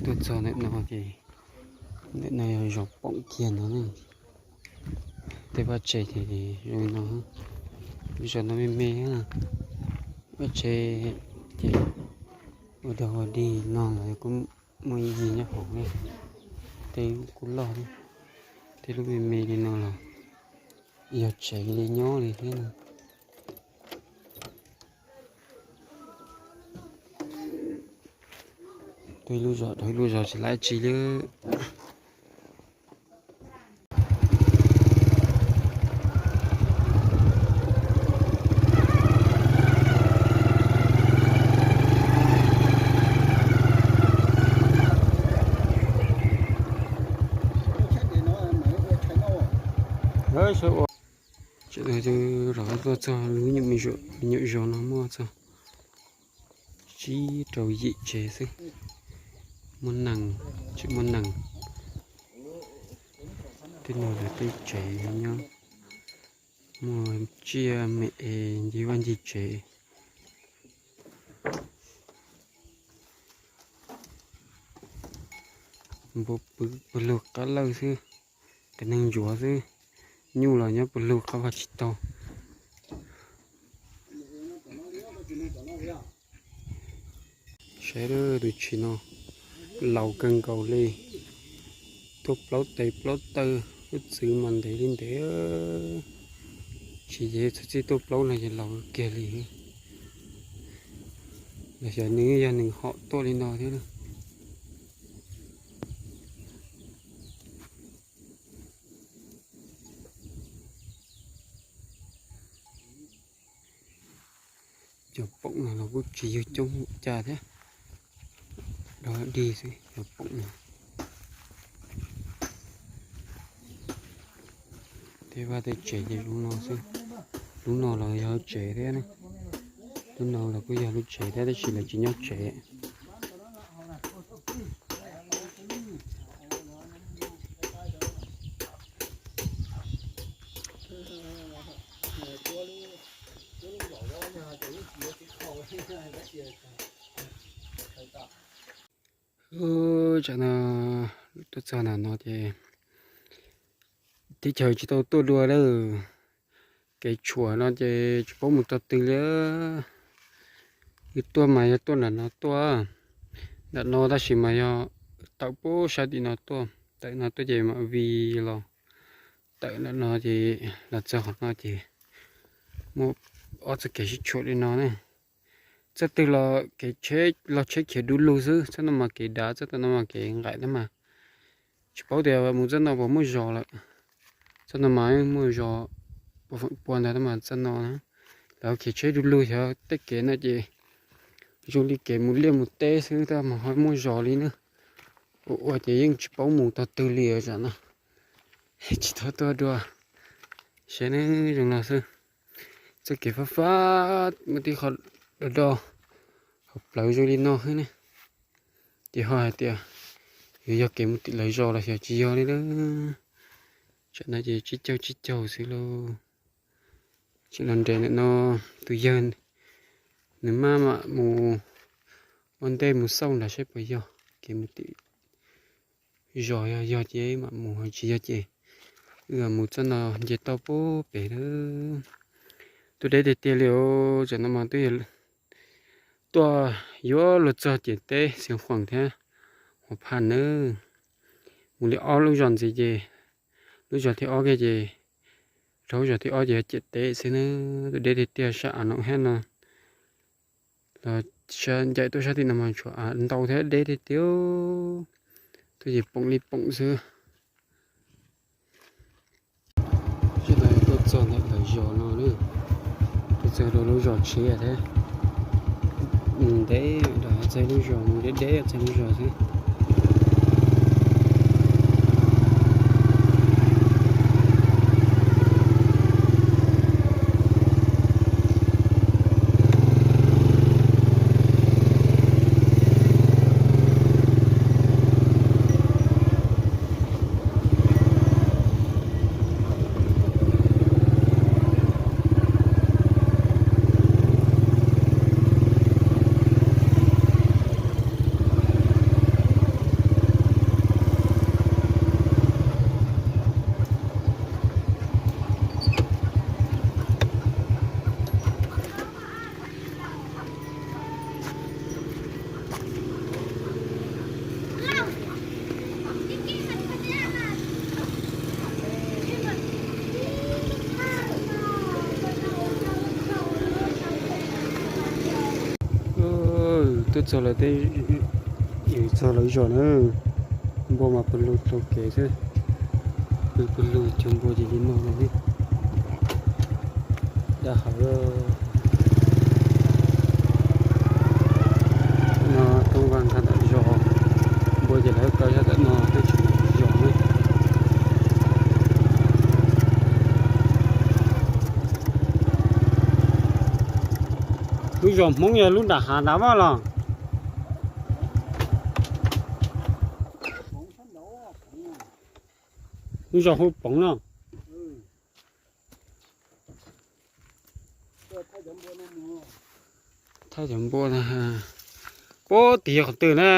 Tuaj txog ntawm no ces ntawm no yog zos Poom kiag no ne. Tej vaj tsev ces zoo no, zos no me me, vaj tsev ces ua dog ua dig no los kuj muaj ib yig nyob hauv ne. Tej kuj loj, tej lub me me li no los yog tsev li nyob li thiab no. Tuaj ib lub zos rau ib lub zos tsis laib tsi li. Tam no rov qab tuaj txog lub me nyuam zos no muaj txog tsib rau yim tsev xwb. Muaj neeg, tseem muaj neeg. Tej no yog tej tsev nyob, muaj tsiaj me es ncig vaj ncig tsev. Npua pw pawg lug qab lawj xwb, qias neeg ntsuav xwb, nyuj los nyob pawg lug qab vag tsis taug. Saib tus tshis no laus kawg nkaus li, tuaj plaub tes plaub taw, lub txwv mas ntev li ntev. Tshis ces txhua txhij tuaj plaub no ces laus kiag li. Los xyov nws yog nws hom tuaj li no thiab. Cov poom no los kuj tsis yog coob cas thiab, dog dig xwb cov poom no. Tej vaj tej tsev ces zoo no xwb. Lub no los yog tsev thiab ne. Lub no los kuj yog lub tsev thiab tab sis lawv tsis nyob tsev. Tsam no tuaj txog nram no ces teb chaws tsis tau tuaj dua lawm. Kev tshuam no ces tsis paub mus tog twg li. Wb tuaj mas yog tuaj nram no tuaj, nram no tab sis mas yog tawm puag sab tim no tuaj, tawm no tuaj ces mam vij los tawm nram no ces los txog qhov no ces muaj ob txoj kev sib tshuam li no ne. Txoj twg los kev tsheb los tsheb khiav du lug xwb, txoj no mas kev dav, txoj no mas kev nqaim tab mas. Tsis paub tias mus txoj no puas muaj zos lawm. Txoj no mas muaj zos pua ntawd tab mas txoj no na. Lawv khiav tsheb du lug xyov tej kev no ces zoo li kev mus liaj mus teb xwb tab mas ho muaj zos li na. Ua ua ces yeej tsis paub mus tog twg li tsam no. Tsis tau tuaj dua. Saib ne, zoo no xwb. Txoj kev fab fab mus tib qho do do, hauv plawv zoo li no xwb ne. Ces ho hais tias yuav yog kev mus tim lawv zos los xyov tsis yog li na. Tsam no ces tsib caug tsib caug xwb lauj. Tseem los nres ntawm no, tus yawg nws maj mam mus ua ntej mus xauj nrad saib puas yog kev mus tim zos, yog yog ces mam mus, tsis yog ces wb mus txoj no nce toj pub pem lawm. Tuaj deb tiag tiag li os, tsam no mas twb yog tuaj yuav luag txog ciam teb Xeev Khuam thiab Huam Phaj nawb. Mus li ob lub zos ntxiv ces lub zos thib ob kiag ces, rau lub zos thib ob ces yog ciam teb xwb nawb. Tuaj deb tiag tiag sab av no hab no. Los ncaim tuaj sab tim no mas tshuav av ntau thiab deb tiag tiag. Tuaj ces poom li poom xwb. Tuaj txog ntawm lawv zos no, tuaj txog rau lub zos tshiab thiab. Ntev, txog lub zos, deb deb txog lub zos xwb. Txog lawv tej, txog lawv zos na, npua mas pw lug taug kev xwb. Pw pw lug cov npua ces li no lawm. Dab hawv no, toob vaj nkag tom zos, npua ces lawv kaw zaj tom no, teb tsis zos na. Lub zos Hmoob yog lub nram hav nrad los? Lub zos hu Poov no. Thaij cov npua na. Puag tim qhov twg na?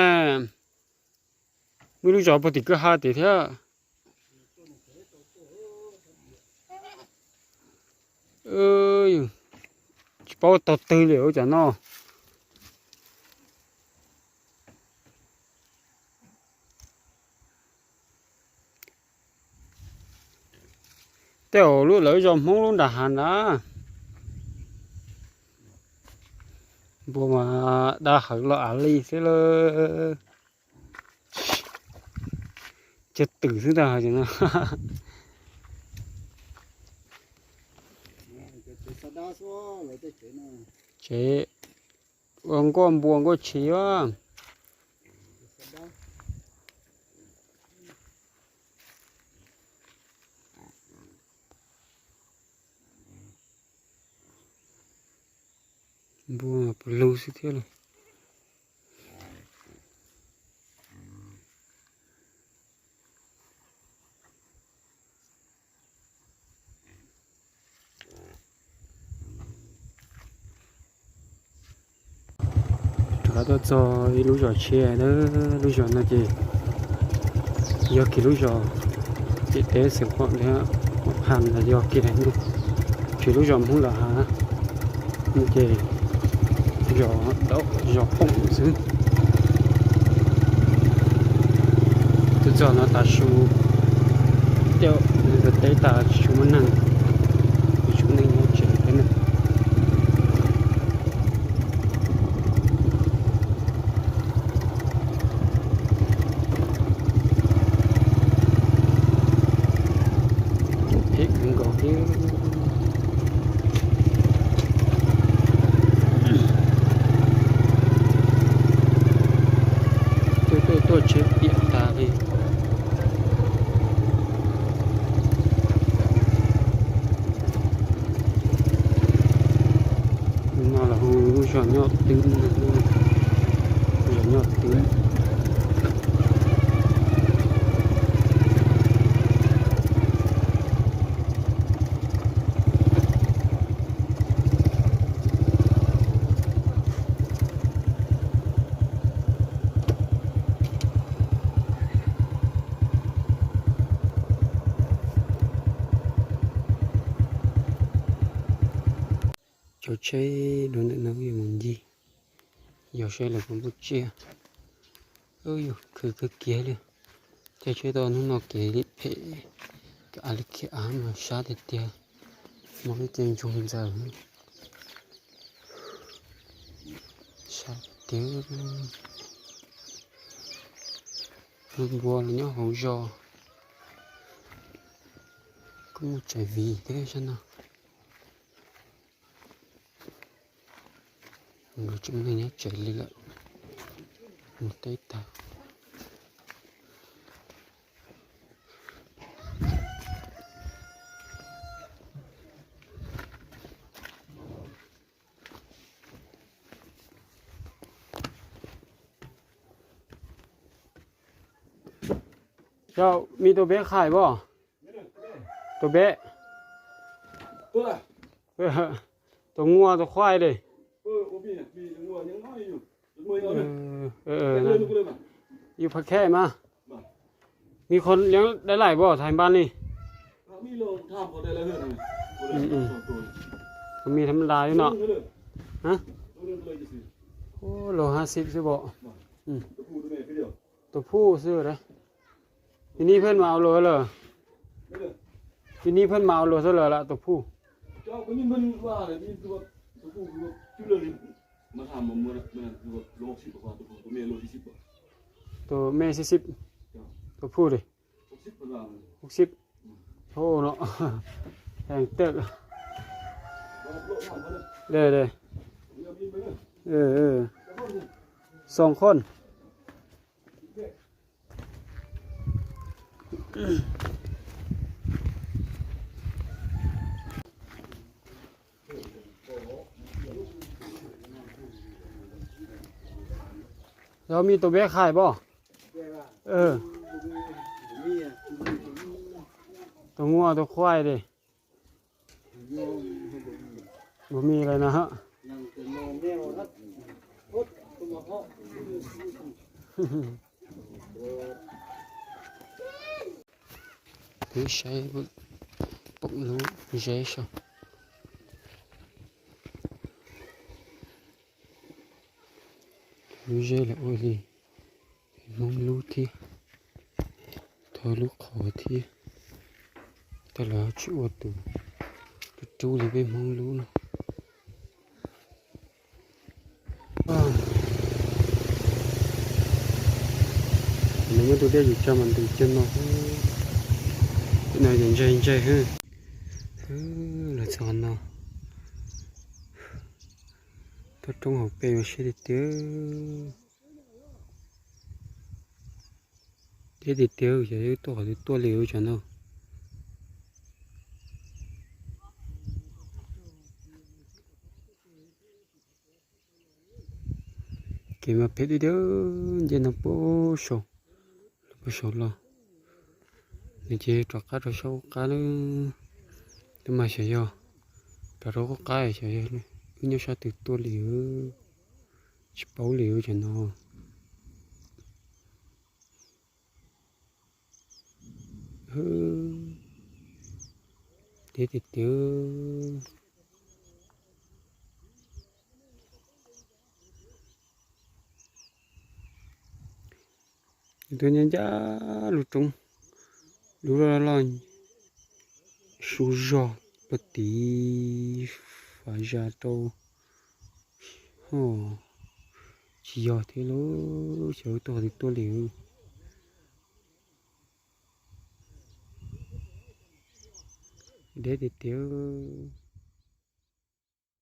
Muaj lub zos puag tim kwj ha tim thiab. Tsis paub tog twg li ua cas no. Tej zaum lub lawv zos Hmoob lub nram hav nrad. Npua mas dab hawv los av li xwb lawm. Cog twm xwb ntag no. Tsev ua nkuaj npua nkuaj tshis. Npua pw lug xwb thiab los. Rov qab tuaj txog ib lub zos tshiab, lub zos no ces yog kiag lub zos ciam teb xeev Huam thiab, Huam Phas los yog kiag, tsis lub zos Hmoob lawm hab, ces zos Poom xwb. Tuaj txog no tav su, tej teb tas tsis tshua muaj neeg, tsis tshua muaj neeg nyob tsev thiab na. Phem kawg nkaus thiab. Tuaj tuaj tuaj tsheb piam tas li. No los hu lub zos Nyob Twb, zos Nyob Twb. Cov tsheb dua ntawm no yuav mus ncig, yog saib lawv puas muaj tsiaj. Yus khwv kawg kiag li. Caij tsheb tau hnub no kev li phem, kev av li khiav av mas sab tiag tiag. Mob ib ce ntsoog ntxaws, sab tiag. Npua los nyob hauv zos, kuj muaj tsev viv thiab sab no. Nkawd tseem neeg nyob tsev li lawm, mus teb tag. Yog me tus peb qhais pob? Tus peb, tus nguas tus qhuav li. Yus pha khe mas, me qhov yeeb dab laim pob thaiv npab li. Kuv me tham ma das li no. Los hab xib xwb pob. Tus phuj xwb. Pis nib pheej mas ua luag lawm. Pis nib pheej mas ua luag xwb lawm tus phuj. Tus me sib sib, tus phuj li, hub sib, hub sib, hub no, heev tiag. Xoo khon. Yog me tus peb hais pom. Tus muaj tus khuaj li. Mus mi lawm na. Peb saib pom lub zeb saum, lub zeb lawv ua li Hmoob lub thiab, thov lub qhov thiab, tej laus tsis ua tus rub rub li peb Hmoob lub no. Nws muab tus dej yim tso mas ntus cog no, no ces ntseg ntseg. Los txog no, toj roob hauv pes mas siab tiag tiag. Deb tiag tiag, xyov yog tuaj qhov twg tuaj li ua tsam no. Kev mas phem tiag tiag, nce no puag saum, puag saum los. Nws ces rov qab rau sab qab na, tab mas xyov yog rov rau qab, xyov yog wb nyob sab twg tuaj li, tsis paub li ua tsam no. Deb tiag tiag. Tuaj nyob ncaj lub roob, lub loj loj, su zog puag tid, fav zas rau, ho tsis yog thiab lauj, xyov tuaj qhov twg tuaj li. Deb tiag tiag.